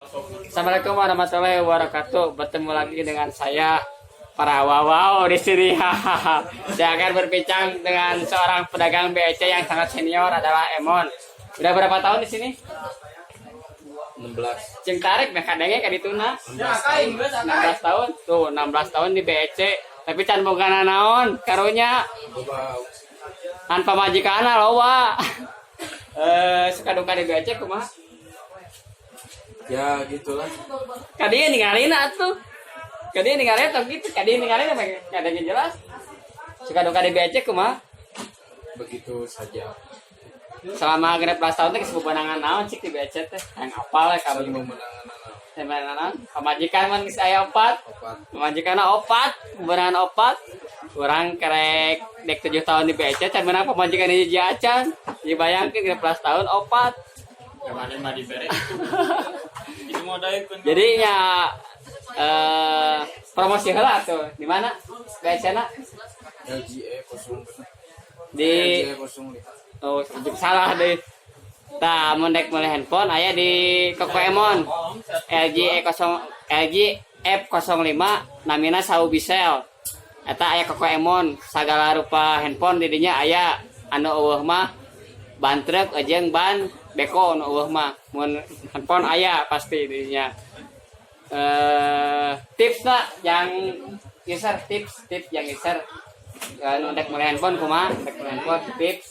Assalamualaikum warahmatullahi wabarakatuh. Bertemu lagi dengan saya, para wow di sini. Saya akan berbincang dengan seorang pedagang BC yang sangat senior, adalah Emon. Udah berapa tahun di sini? 16. Cing tarik meh kadenge ka dituna. 16 tahun. Tuh, 16 tahun di BC. Tapi can boga naon karunya. Coba. An pamajikanna loba. Eh, suka duka di BC kumaha? Ya gitulah. Kadieu ningalin atuh. Kadieu ningalin atau gitu, kadieu ningalin apa kadang jelas. Suka duka di BC kumaha? Begitu saja. Selama 16 tahun teh geus bebenangan naon cik di BC teh? Yang apal ya Saling kamu. memenangan anak. Bebenangan naon? Pamajikan mah geus aya opat. Opat. Pamajikanna opat, bebenangan opat. Urang kerek dek 7 tahun di BC can menang pamajikan hiji acan. Dibayangkeun 16 tahun opat. Kemarin mah dibere itu. Itu mau daekeun. Jadi nya promosi heula tuh. Di mana? BC na? LGE 0 Di LGE 05. Oh, salah deh. Tah, mun dek meuli handphone aya di Koko Emon. LG E0 LG F05, namina Saubisel. Eta aya Koko Emon, sagala rupa handphone di dinya aya, anu euweuh mah ban truk jeung ban beko anu euweuh mah. Mun handphone aya pasti di dinya. Eh, tips lah yang user, tips tips yang user nu dek meuli handphone kumaha, dek meuli handphone tips,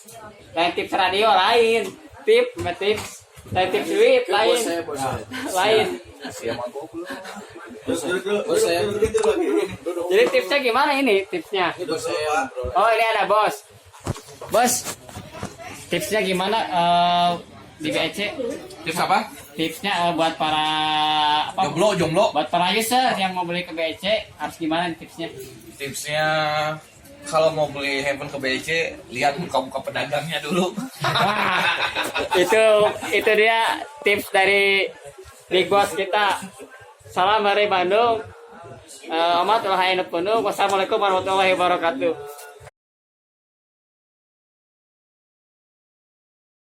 lain tips radio, lain tip mah tips, lain tips duit, lain. Bos saya, bos saya. Lain. Siap goblok. Bos saya. Jadi tipsnya gimana ini tipsnya? Ini bos saya ngobrol. Oh, ini ada bos. Bos, tipsnya gimana di BC? Tips apa? Tipsnya buat para apa? Jomblo, jomblo. Buat para user yang mau beli ke BC harus gimana nih tipsnya? Tipsnya kalau mau beli handphone ke BC, lihat muka-muka pedagangnya dulu. Wah, itu dia tips dari big boss kita. Salam dari Bandung. Omat. Wassalamualaikum warahmatullahi wabarakatuh.